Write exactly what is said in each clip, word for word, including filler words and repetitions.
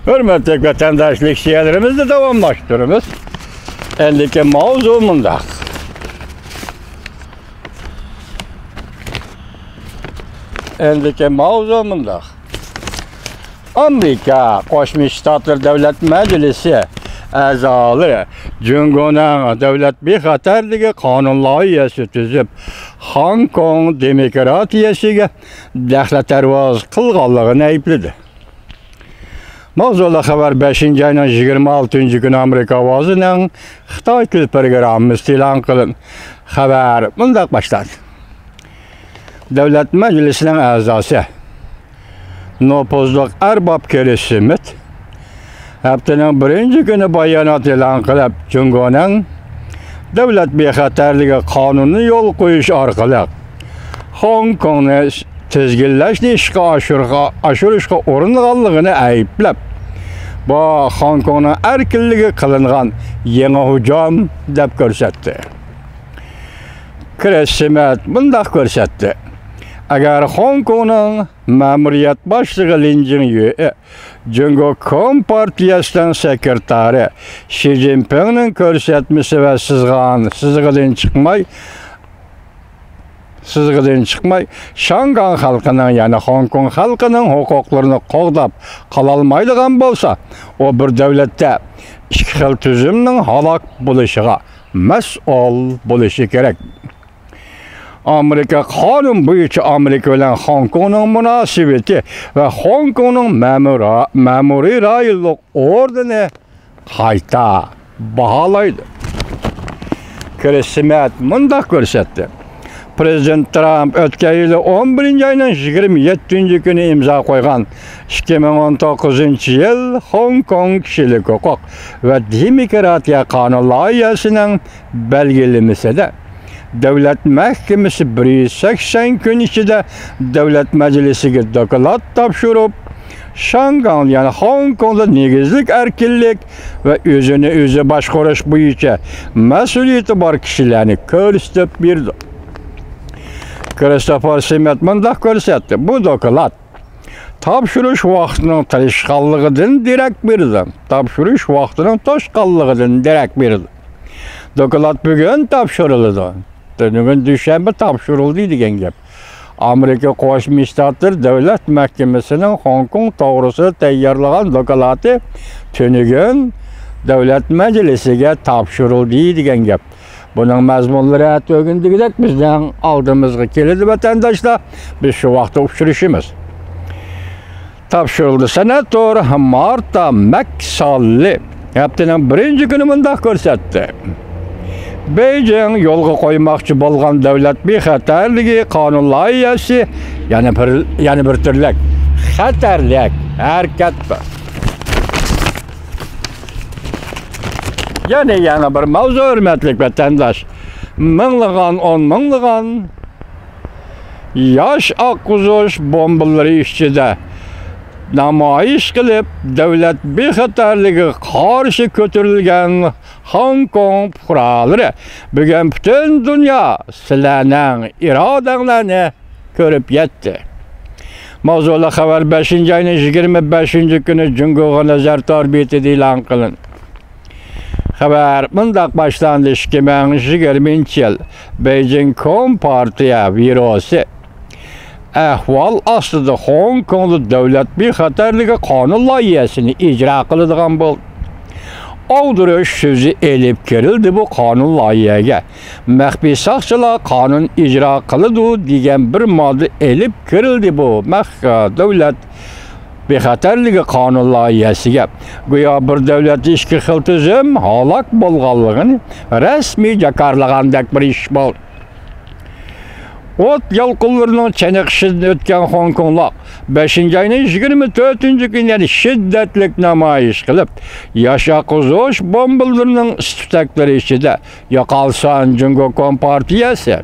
ھۆرمەتلىك ۋەتەنداش، لېكسىيەلىرىمىزنى داۋاملاشتۇرىمىز. ئەندىكى ماۋزۇ مۇنداق. ئەندىكى ماۋزۇ مۇنداق. ئامېرىكا قوشما شتاتلىرى دۆلەت مەجلىسى ئەزالىرى جۇڭگونىڭ دۆلەت بىخەتەرلىكى قانۇن لايىھەسى تۈزۈپ، خوڭكوڭ دېموكراتىيەسىگە دەخلى-تەرۇز قىلغانلىقىنى ئەيىبلىدى. ماۋزۇلۇق خەۋەر بەشىنچى ئاينىڭ يىگىرمە ئالتىنچى كۈنى ئامېرىكا ئاۋازىنىڭ خىتاي تىل پروگراممىسىدا ئېلان قىلىندى. خەۋەر مۇنداق باشلاندى. دۆلەت مەجلىسىنىڭ ئەزاسى، نوپۇزلۇق ئەرباب كرىس سمىت ھەپتىنىڭ بىرىنچى كۈنى بايانات ئېلان قىلىپ، جۇڭگونىڭ دۆلەت بىخەتەرلىكى قانۇنىنى يولغا قويۇش ئارقىلىق خوڭكوڭنى تىزگىنلەشنى ئىشقا ئاشۇرغا-، ئاشۇرۇشقا ئۇرۇنغانلىقىنى ئەيىبلەپ، بۇ خوڭكوڭنىڭ ئەركىنلىكىگە قىلىنغان يېڭى ھۇجۇم دەپ كۆرسەتتى. كرىس سمىت مۇنداق كۆرسەتتى: ئەگەر خوڭكوڭنىڭ مەمۇرىيەت باشلىقى لىن جىڭيۈې جۇڭگو كومپارتىيەسىنىڭ سېكرېتارى شى جىنپىڭنىڭ كۆرسەتمىسى ۋە سىزغان سىزىقىدىن چىقماي، سىزىقىدىن چىقماي، شياڭگاڭ خەلقىنىڭ، يەنى خوڭكوڭ خەلقىنىڭ ھوقۇقلىرىنى قوغداپ قالالمايدىغان بولسا، ئۇ بىر دۆلەتتە ئىككى خىل تۈزۈمنىڭ ھالاك بولۇشىغا مەسئۇل بولۇشى كېرەك. ئامېرىكا قانۇن بويىچە ئامېرىكا بىلەن خوڭكوڭنىڭ مۇناسىۋىتى ۋە خوڭكوڭنىڭ مەمۇرا-، مەمۇرىي رايونلۇق ئورنىنى قايتا باھالايدۇ. كرىس سمىت مۇنداق كۆرسەتتى: پىرېزىدېنت ترامپ ئۆتكەن يىلى ئون بىرىنچى ئاينىڭ يىگىرمە يەتتىنچى كۈنى ئىمزا قويغان ئىككى مىڭ ئون توققۇزىنچى يىل خوڭكوڭ كىشىلىك ھوقۇق ۋە دېموكراتىيە قانۇن لايىھەسىنىڭ بەلگىلىمىسىدە، دۆلەت مەھكىمىسى بىر يۈز سەكسەن كۈن ئىچىدە دۆلەت مەجلىسىگە دوكلات تاپشۇرۇپ، شياڭگاڭ، يەنى خوڭكوڭدا نېگىزلىك ئەركىنلىك ۋە ئۆزىنى ئۆزى باشقۇرۇش بويىچە مەسئۇلىيىتى بار كىشىلەرنى كۆرسىتىپ بېرىدۇ. كرىستوفېر سمىت مۇنداق كۆرسەتتى: بۇ دوكلات تاپشۇرۇش ۋاقتىنىڭ توشقانلىقىدىن دېرەك بېرىدۇ. تاپشۇرۇش ۋاقتىنىڭ توشقانلىقىدىن دېرەك بېرىدۇ. دوكلات بۈگۈن تاپشۇرۇلىدۇ. بۈگۈن دۈشەنبە تاپشۇرۇلدى دېگەن گەپ. ئامېرىكا قوشما شتاتلىرى دۆلەت مەھكىمىسىنىڭ خوڭكوڭ توغرىسىدا تەييارلىغان دوكلاتى تۈنۈگۈن دۆلەت مەجلىسىگە تاپشۇرۇلدى دېگەن گەپ. بۇنىڭ مەزمۇنلىرى ئەتىگۈندىكىدەك بىزنىڭ ئالدىمىزغا كېلىدۇ، ۋەتەنداشلار. بىز شۇ ۋاقىتتا ئۇچرىشىمىز. تاپشۇرۇلدى. سېناتور مارتا مەكساللى ھەپتىنىڭ بىرىنچى كۈنى مۇنداق كۆرسەتتى: بېيجىڭ يولغا قويماقچى بولغان دۆلەت بىخەتەرلىكى قانۇن لايىھەسى يەنە بىر، يەنە بىر تۈرلۈك خەتەرلىك ھەرىكەتتۇر. يەنە يېڭى بىر ماۋزۇ، ھۆرمەتلىك ۋەتەنداش. مىڭلىغان، ئون مىڭلىغان ياش ئاققۇزۇش بومبىلىرى ئىچىدە نامايىش قىلىپ، دۆلەت بىخەتەرلىكىگە قارشى كۆتۈرۈلگەن خوڭكوڭ پۇقرالىرى بۈگۈن پۈتۈن دۇنيا سىلەرنىڭ ئىرادەڭلارنى كۆرۈپ يەتتى. ماۋزۇلۇق خەۋەر بەشىنچى ئاينىڭ يىگىرمە بەشىنچى كۈنى جۇڭگوغا نەزەر تور بېتىدە ئېلان قىلىندى. خەۋەر مۇنداق باشلاندى: ئىككى مىڭ يىگىرمىنچى يىل، بېيجىڭ كومپارتىيە بيۇروسى ئەھۋال ئاستىدا خوڭكوڭدا دۆلەت بىخەتەرلىكى قانۇن لايىھەسىنى ئىجرا قىلىدىغان بولدى. ئاغدۇرۇش سۆزى ئېلىپ كىرىلدى بۇ قانۇن لايىھەگە. مەخپىي ساقچىلار قانۇن ئىجرا قىلىدۇ دېگەن بىر ماددا ئېلىپ كىرىلدى بۇ مەخ-، دۆلەت بىخەتەرلىكى قانۇن لايىھەسىگە. گويا بىر دۆلەتتە ئىككى خىل تۈزۈم ھالاك بولغانلىقىنى رەسمىي جاكارلىغاندەك بىر ئىش بولدى. ئوت يالقۇنلىرىنىڭ چېنىقىشىدىن ئۆتكەن خوڭكوڭلۇق بەشىنچى ئاينىڭ يىگىرمە تۆتىنچى كۈنى يەنە شىددەتلىك نامايىش قىلىپ، ياش ئاققۇزۇش بومبىلىرىنىڭ ئىس-تۈتەكلىرى ئىچىدە «يوقالسۇن جۇڭگو كومپارتىيەسى»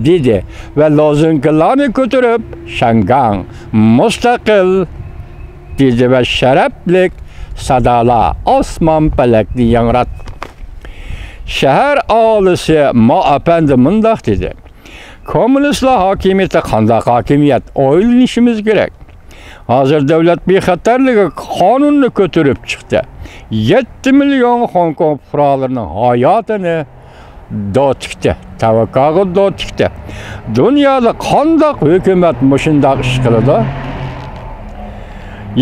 دېدى ۋە لوزۇنكىلارنى كۆتۈرۈپ، «شياڭگاڭ مۇستەقىل» دېدى ۋە شەرەپلىك سادالار ئاسمان پەلەكنى ياڭراتتى. شەھەر ئاھالىسى ما ئەپەندى مۇنداق دېدى: «كوممۇنىستلار ھاكىمىيىتى قانداق ھاكىمىيەت؟ ئويلىنىشىمىز كېرەك. ھازىر دۆلەت بىخەتەرلىكى قانۇنىنى كۆتۈرۈپ چىقتى. يەتتە مىليون خوڭكوڭ پۇقرالىرىنىڭ ھاياتىنى دو تىكتى. تەۋەككاغا دو تىكتى. دۇنيادا قانداق ھۆكۈمەت مۇشۇنداق ئىش قىلىدۇ؟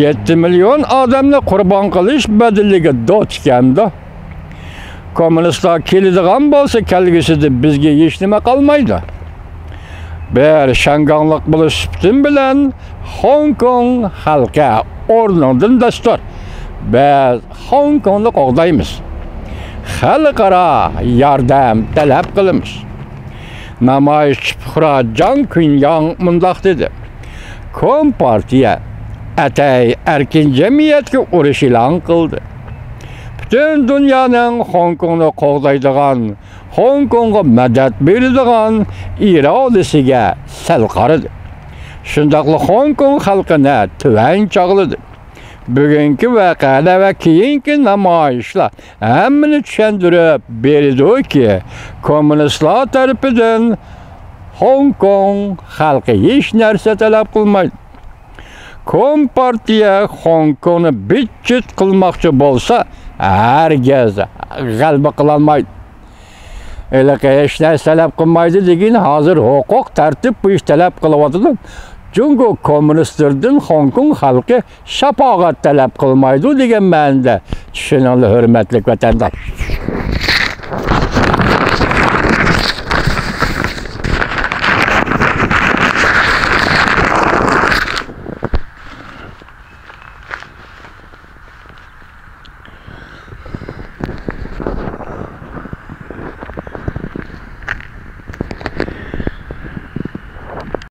يەتتە مىليون ئادەمنى قۇربان قىلىش بەدىلىگە دو تىكەمدۇ؟ كوممۇنىستلار كېلىدىغان بولسا، كەلگۈسىدە بىزگە ھېچنېمە قالمايدۇ. بىر شياڭگاڭلىق بولۇش سۈپىتىم بىلەن خوڭكوڭ خەلقى ئورنۇڭدىن دەستۇر. بىز خوڭكوڭنى قوغدايمىز. خەلقئارا ياردەم تەلەپ قىلىمىز. نامايىشچى پۇقرا جاڭ كۈنياڭ مۇنداق دېدى: كومپارتىيە ئەتەي ئەركىن جەمئىيەتكە ئۇرۇش ئېلان قىلدى. پۈتۈن دۇنيانىڭ خوڭكوڭنى قوغدايدىغان، خوڭكوڭغا مەدەت بېرىدىغان ئىرادىسىگە سەل قارىدى. شۇنداقلا خوڭكوڭ خەلقىنى تۆۋەن چاغلىدى. بۈگۈنكى ۋەقەلەر ۋە كېيىنكى نامايىشلار ھەممىنى چۈشەندۈرۈپ بېرىدۇكى، كوممۇنىستلار تەرىپىدىن خوڭكوڭ خەلقى ھېچ نەرسە تەلەپ قىلمايدۇ. كومپارتىيە خوڭكوڭنى بىت-چىت قىلماقچى بولسا، ھەرگىز غەلىبە قىلالمايدۇ. ھېلىقى ھېچ نەرسە تەلەپ قىلمايدۇ دېگىنى ھازىر ھوقۇق، تەرتىپ بۇ ئىش تەلەپ قىلىۋاتىدۇ. جۇڭگو كوممۇنىستلىرىدىن خوڭكوڭ خەلقى شاپائەت تەلەپ قىلمايدۇ دېگەن مەنىدە چۈشىنىڭلار، ھۆرمەتلىك ۋەتەنداش.